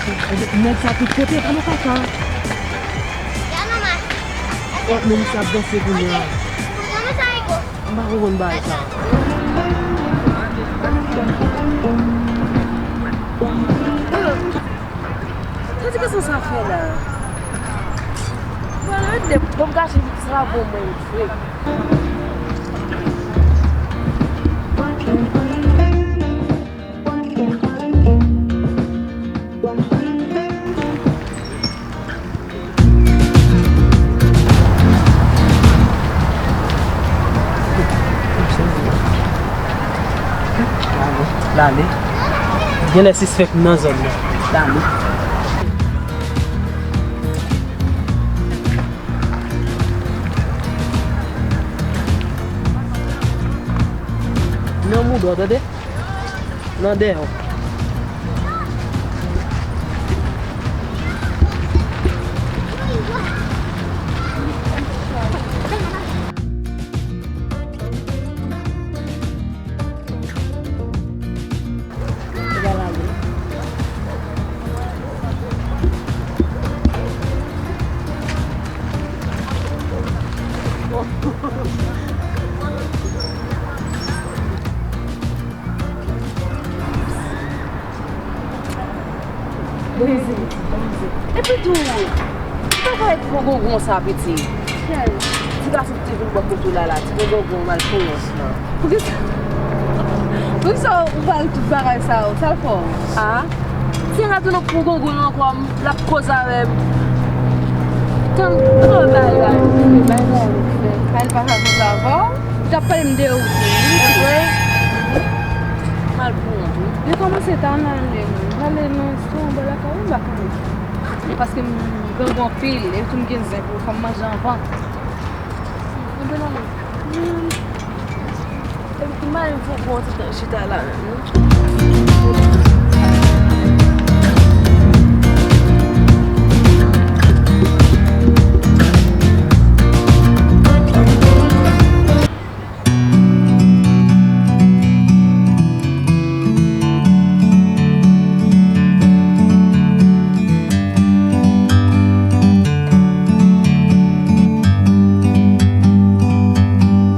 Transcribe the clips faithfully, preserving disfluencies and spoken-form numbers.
Nèg sa tout kote, kòman sa fè? Oh, men misye ap danse kounye a. M pa konprann bagay sa. Tande kisa sa fè la? Mwen ret de bon m kache sa bon mwen vre. Lale. Genlè sispèk m nan zòn nan. Lale. Nan mouda w, tande? Nan dèyè w. Bondye, Bondye. Epi tou, ki bagay gwo gongon sa, piti? Ti gason ki te vin bò kote w la, la, ti gwo gongon malpwòp lan. Poukisa, poukisa ou pale tout bagay sa yo? Sa l fè w? A? Si n ka tounen pou gongon ankò, l ap koze avè m. Tann, tann yon bagay, yon bagay ou fè. Kay li pa ka konsa avè w. Li t ap pale m de ou tou, wi. Vre? Mal pou wont, wi. Li kòmanse ta nan ale, non. Prale nan restoran bò lakay ou, m pa konnen. Paske m grangou anpil, e tou m gen zen pou fè m manje anvan. Anben, anben. Imajine fò pran ti tan chita la menm, non?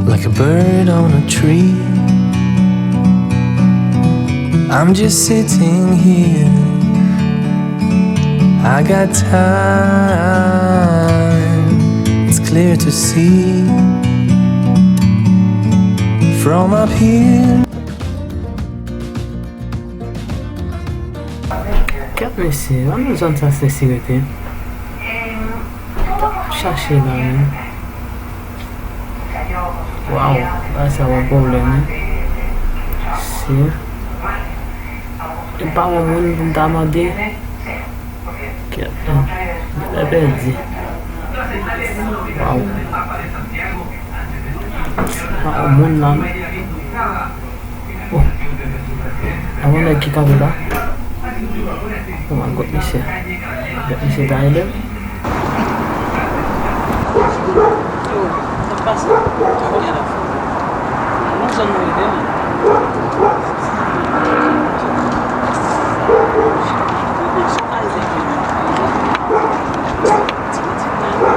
Like a bird on a tree, I'm just sitting here. I got time, it's clear to see from up here. Kèt mesye, ann nan zòn sa Stacy rete. Chache la menm. Waw, bagay sa pa pwoblèm, wi. Se. E pa yon moun pou m ta mande. Kèt, non. Genlè pèdi. Waw. Pa yon moun la, non. Oh. An yon nèg ki kanpe la. Oh my God, misye. Misye ta ede m. Yo, sa k pase? Sa kounye a l ap fè? Nan zòn nou rete, men. Ti pitit la,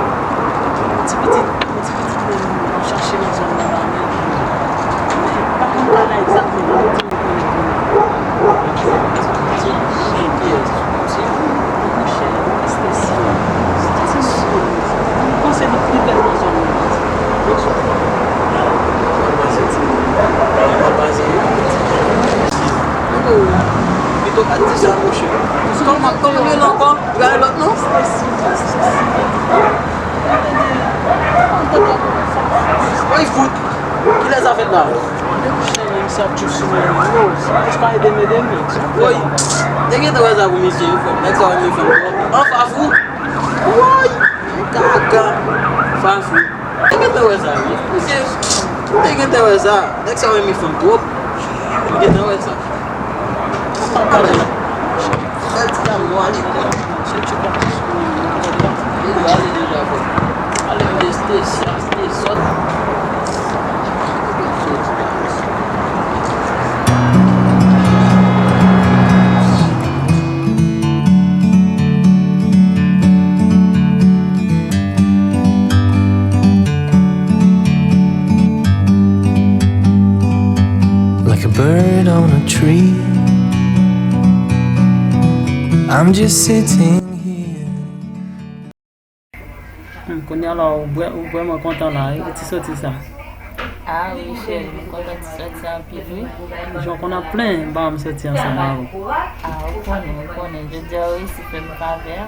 ti pitit, ti pitit menm, nou chache nan zòn nan la, men, men, pa konn pa la egzakteman, nou di nou konnen kounye a. Ti, ti, ti, ti, monchè, Stacy, Stacy, nou konnen, nou panse nou pi bèl nan zòn nan. Mwen panse ti, mwen panse, pito pa di sa, monchè. Kòman, kòman yo rele ankò? Li pa gen lòt non? Woy, fout! Kilè sa fèt la? Mande pou chen men, misye ap tchoup sou mwen. Yo, si w pa ede m, ede m, men. Woy! Te gentan wè sa pou misye, wi, frè m. Nèg sa renmen fanm twòp. An, Fafou! Woy! Kaka! Fafou! Te gentan wè sa, wi. Misye, te gentan wè sa. Nèg sa renmen fanm twòp. Te gentan wè sa. Bèl ti dam nwa li pran. Li ale deja, bro. Ale mete Stacy, Stacy sòt. Bird on a tree. I'm just sitting here. Hmm, kounye a la, ou vrè-, ou vrèman kontan la, wi, ti soti sa. Ah wi, cheri, m kontan ti soti sa anpil, wi. Jan w konn ap plenyen, m pa janm soti ansanm avè w. Ah, ou konnen, ou konnen. Jodi a, ou resi fè m favè.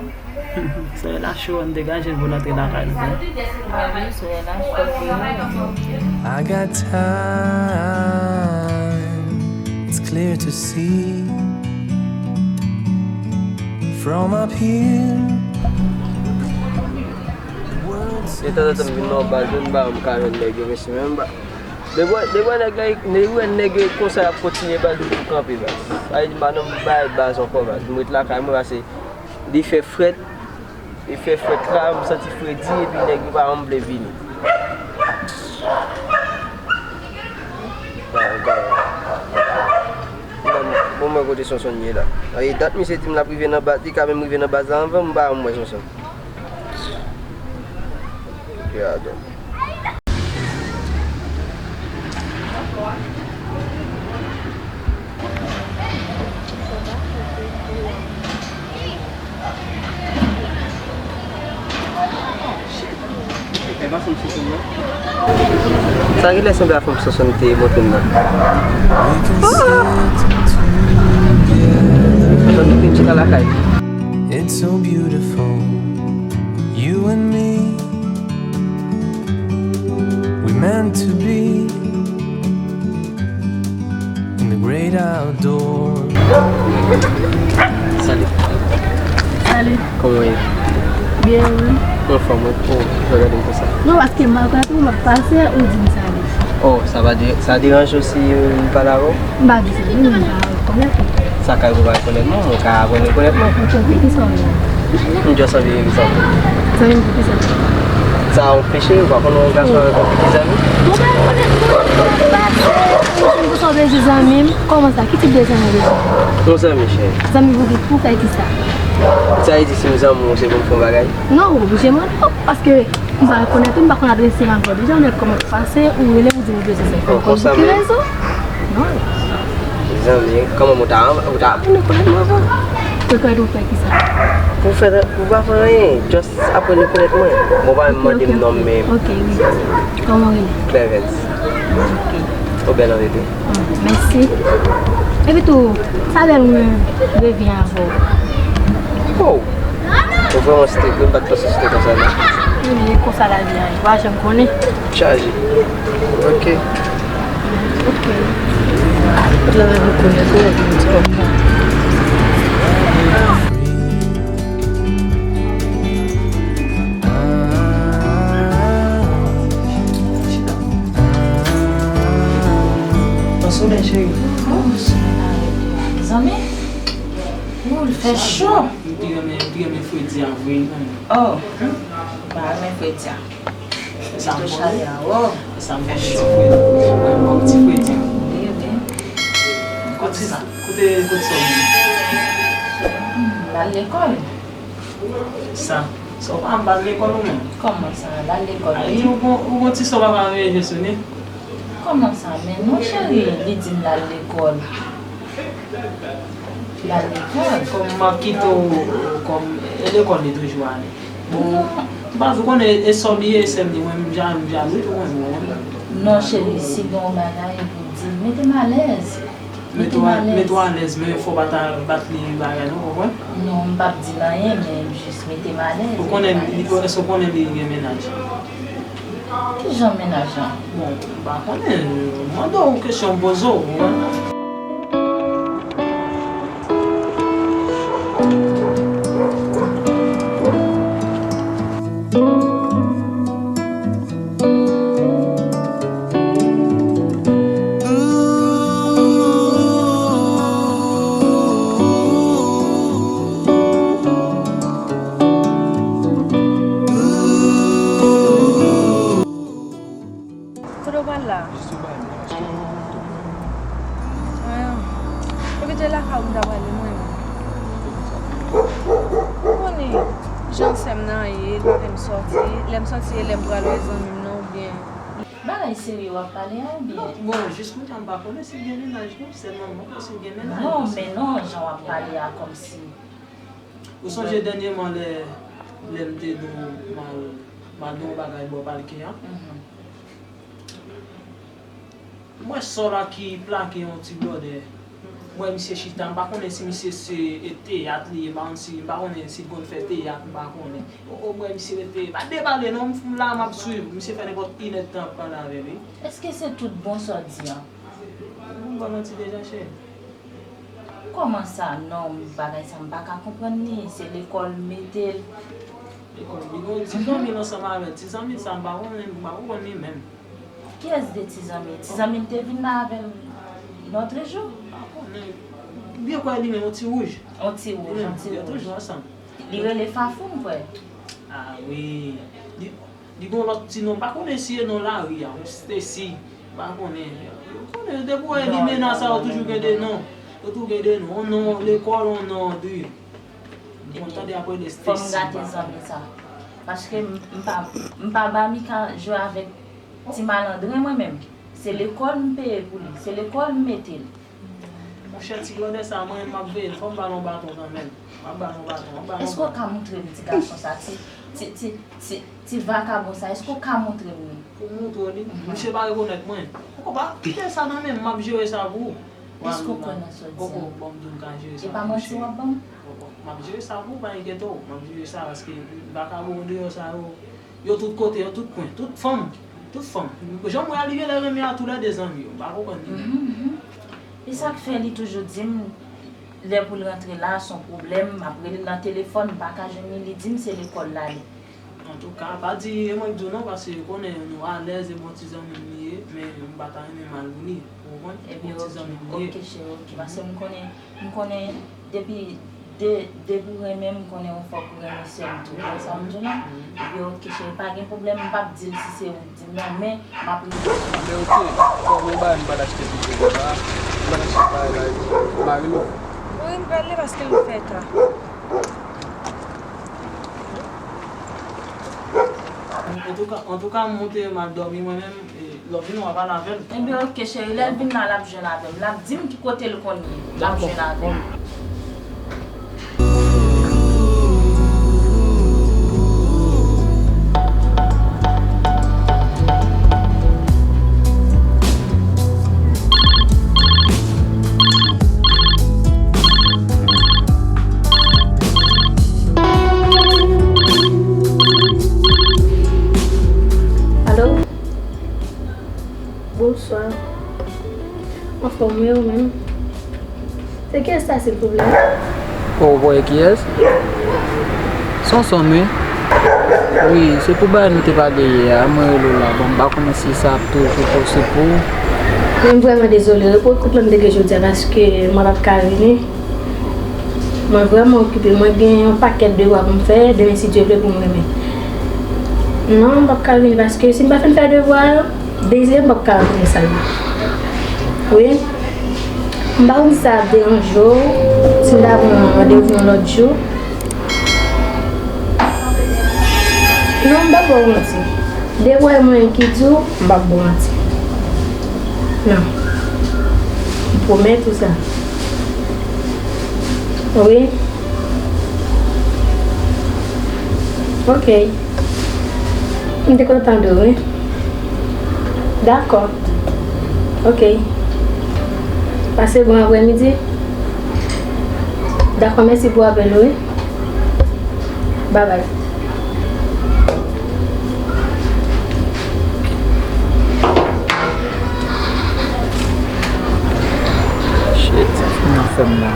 Solèy la cho, ann degaje l pou n antre lakay nou, wi. Ah wi, solèy la cho vre, wi. I got time, it's clear to see from up here. Gen tanzantan m vin nan baz, menm ba m ka jwenn nèg yo, mesye, menm ba. Depi wè, depi wè nèg la, depi wè nèg yo konsa, y ap kontinye baz, m tou kanpe baz. Sa vle di m pa nan bay baz ankò baz. M ret lakay mwen, pase li fè frèt, li fè frèt la, m santi fredi, epi nèg yo pa janm vle vini. Bon, bon. Bon, bon, mwen kote Sonson ye la. E dat misye di m l ap rive nan baz, li ka menm rive nan baz la anvan m, m pa janm wè Sonson. Gade. Sa genlè sanble a fanm Sonson te montre m nan. Sonson te chita lakay. It's so beautiful, you and me. We meant to be in the great outdoors. Salut. Salut. Kòman w ye? Byen, wi. Anfòm, wi. Oh, w ap gade m konsa. Non, paske m pa konn ou m ap pase, ou di m salut. Oh, sa pa de-, sa deranje w si m pale avè w? M pa di sa, non, m pa rekonèt ou. Sa ka rive w pa rekonèt mwen, mwen ka aprann rekonèt mwen. Ok, pou ki sa w ye? M just anvi egzanp. Zanmi m pou ki sa? Sa anpeche w pa konn yon gason avèk yon pitit zanmi? Mwen pa rekonèt mwen, mwen pa di sa, mwen pa di sa, mwen pa di sa, mwen pa di sa. Kòman sa? Ki tip de zanmi w bezwen? Yon zanmi, cheri. Zanmi pou ki, pou fè ki sa? Sa vle di si m zanmi w, se pou m fè yon bagay? Non, ou oblije mande w, paske m pa rekonèt ou, m pa konn adrese m avè w. Deja, ou nèk kòman ou pase, ou rele m, ou di m bezwen sa. Ou konn pou ki rezon? Non. Zanmi, kòman ou ta, ou ta aprann rekonèt mwen avan? Rekonèt ou fè ki sa? Pou fè, pou pa fè anyen, just aprann rekonèt mwen. Bon, pa menm mande m non m menm. Ok, wi. Kòman w rele? Clemens. Ok. Ou bèl anverite. Ah, mèsi. Epi tou, sa bèl mwen revyen avè w. Oh! Ou vrèman strik, wi, m pa t panse w strik konsa, non. Wi, men konsa lavi a ye, ou pa janm konnen. Chaje. Ok. Ok. Travay pou konnen tou, epi m di kòm nan. Bon somèy, cheri. Bon somèy, mezanmi. Ou, l fè cho. M te renmen, m te renmen fredi a vre. Oh, m pa renmen fredi a. Sa m konnen. Oh. Sa m konnen, ti fredi. Mwen, m kòm ti fredi. Wi, wi. Kote sa? Kote, kote sa w ye? Hmm, l al lekòl. Sa, sa w pa m pa al lekòl ou menm? Kòman sa, l al lekòl, wi. Ou gon, ou gon ti sè w pa pa veye je sou li? Kòman sa? Men non, cheri, li di m l al lekòl. L al lekòl. Kòm m ap kite w, kòm, e lekòl li toujou ale. Bon, non. Baz, ou konnen, e sè w li ye, e sè m li, mwen, m ja-, m jalou tou, mwen, mwen. Non, cheri, si gen yon bagay pou di m, mete m alèz. Mete w a-, mete w alèz, men fò w pa ta bat li bagay non, konprann? Non, m p ap di l anyen, men jis mete m alèz. Ou konnen, èske w konnen li gen mennaj? Ki jan mennaj lan? Bon, m pa konnen, m mande w kesyon, m poze w, ou konprann? Kote w pral la? Jis ou bay mwen, paske mwen tou pran. Epi te lakay ou m ta prale mwen menm. Ou konnen jan sè m nan ye, li pa vle m sòti. Lè m sòti, e lè m pral wè zanmi m nan oubyen. Bagay serye w ap pale a oubyen? Non, bon, jis kounye a m pa konnen si l gen mennaj non, sèlman m pa konnen si l gen mennaj. Non, men non, jan w ap pale a kòmsi. Ou sonje dènyèman lè, lè m te di w m al, m al di w yon bagay bò palke a? Mhm. M wè sò la ki plake yon ti blòdè. M wè misye chita, m pa konnen si misye se, e, teyat li ye, m pa konn si, m pa konnen si l konn fè teyat, m pa konnen. O, o, m wè misye rete, pa debale non, m la, m ap swiv. Misye fè nenpòt inèdtan ap pale avè l, wi. Èske se tout bon sa w di an? Ou konn ba manti deja, cheri. Kòman sa? Non, bagay sa m pa ka konprann li. Se lekòl m mete l. Lekòl, li gon ti zanmi l ansanm avè l. Ti zanmi l sa, m pa konnen, m pa konprann li menm. Kiyès de ti zanmi? Ti zanmi l te vin la avè l lòtrejou? M pa konnen. M byen kwè li menm, yon ti wouj. Yon ti wouj, yon ti wouj. Yo toujou ansanm. Li rele Fafou, m kwè. Ah wi. Li, li gon lòt ti non, m pa konnen si e non lari a, yon Stacy, m pa konnen. Ou konnen, depi w wè limena sa yo toujou gen de non. Yo toujou gen de non. On non lekòl, on non de. M konn tande apre de Stacy. Fò m gate zanmi sa. Paske m, m pa, m pa ba Mika jwe avèk ti malandren mwen menm. Se lekòl m peye pou li. Se lekòl m mete l. Monchè, ti blòdè sa, mwen menm m ap veye l, fò m ba l yon baton kanmenm. M ap ba l yon baton, m ap ba l yon baton. Èske w ka montre m ti gason sa, ti, ti, ti, ti, ti vakabon sa, èske w ka montre m li? Pou m montre w li? Mhm. Misye pa rekonèt mwen. Poko pa, kite sa nan men m, m ap jere sa pou ou. Èske w kwè nan sa w di a? Poko, bon, m di w m ka jere sa pou ou, cheri. E pa manti w ap ban m? Poko, m ap jere sa pou ou, pa enkyete w, m ap jere sa, paske vakabon deyò sa yo, yo tout kote, yo tout kwen, tout fanm, tout fanm. Jan m wè a, li genlè renmen a toulède zanmi yo. M pa konprann li menm. Mhm, mhm. E sa k fè li toujou di m, lè pou l rantre la, se yon pwoblèm, m ap rele l nan telefòn, m pa ka jwenn li, li di m se lekòl l ale. Antouka, pa di e mwen k di w non, paske ou konnen nou alèz, e bon ti zanmi m li ye, men m pa ta renmen mal pou li, ou konprann? Bon ti zanmi m li ye. Ebyen, oke, oke, cheri, oke, paske m konnen, m konnen depi De, depi w renmen m, m konnen w fòk ou renmen sè m tou. Konn sa m di w la? Epi oke, cheri, pa gen pwoblèm, m p ap di l si se ou k di m non, men m ap reflechi. Men oke, fò m bay m pa t achte pito konsa, m pa t achte bagay la epi Marilou. Wi, m prale paske m fè ta. Antouka, antouka, m moute, m al dòmi mwen menm. E, lè w vini, w a pale avè l. Ebyen, oke, cheri. Lè l vin la, l ap jwenn avè m. L ap di m ki kote l konn ye. L ap jwenn avè m. Alo? Bonswa. Anfòm wi, ou menm? Se kiyès sa, silvouplè? O, ou pa wè kiyès? Sonson wi. Wi, se pou bagay nou te pale yè a, mwen rele w la. Bon, m pa konnen si sa ap toujou posib pou ou. Men m vrèman dezole wi pou kout lan m te gen jodi a, paske mwen p ap ka vini. Mwen vrèman okipe, mwen gen yon pakèt devwa pou m fè, demen si Dye vle pou m renmen. Non, m p ap ka vini paske si m pa fin fè devwa yo, Dezire m p ap ka rantre nan sal la. Wi. M pa konn si sa ap deranje w, si m ta pran randevou yon lòt jou. Non, m p ap ba w manti. Depi w wè mwen ki di w, m p ap ba w manti. Non. M pwomèt ou sa. Wi. Ok. M te kontan tande w, wi. Dakò. Ok. Pase bon aprèmidi. Dakò, mèsi pou apèl ou, wi. Babay. Shit, sa fanm nan fè m la.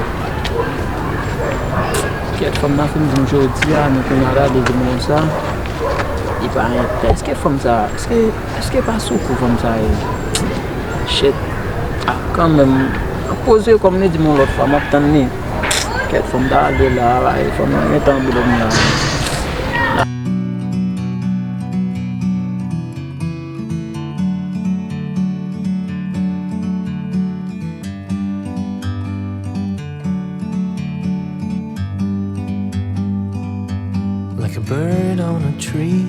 Kèt, fanm nan fin di m jodi a, men kounye a gade di m konsa. Li pa enpè. Èske fanm sa, èske, èske pa sou kou fanm sa ye? Shit. Ah, kanmenm. Poze kò m li di m yon lòt fwa, m ap tann li. Kèt, fanm ta ale la, bay, fanm nan gentan boule m la. Like a bird on a tree.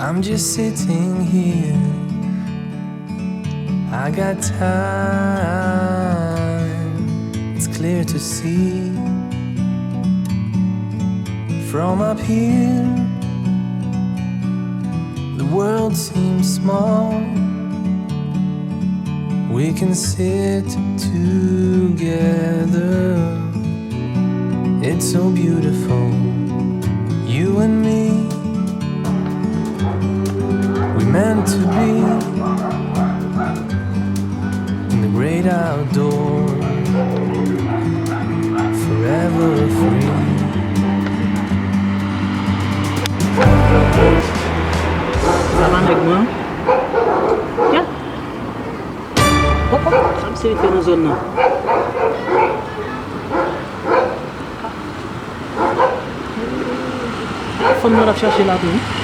I'm just sitting here. I got time. It's clear to see. From up here, the world seems small. We can sit together. It's so beautiful, you and me. We meant to be in the great outdoor, forever free. Sa pa nèg mwen. Yeah. Hop, hop, sa misye vin fè nan zòn nan. Fanm nan l ap chache la tou wi.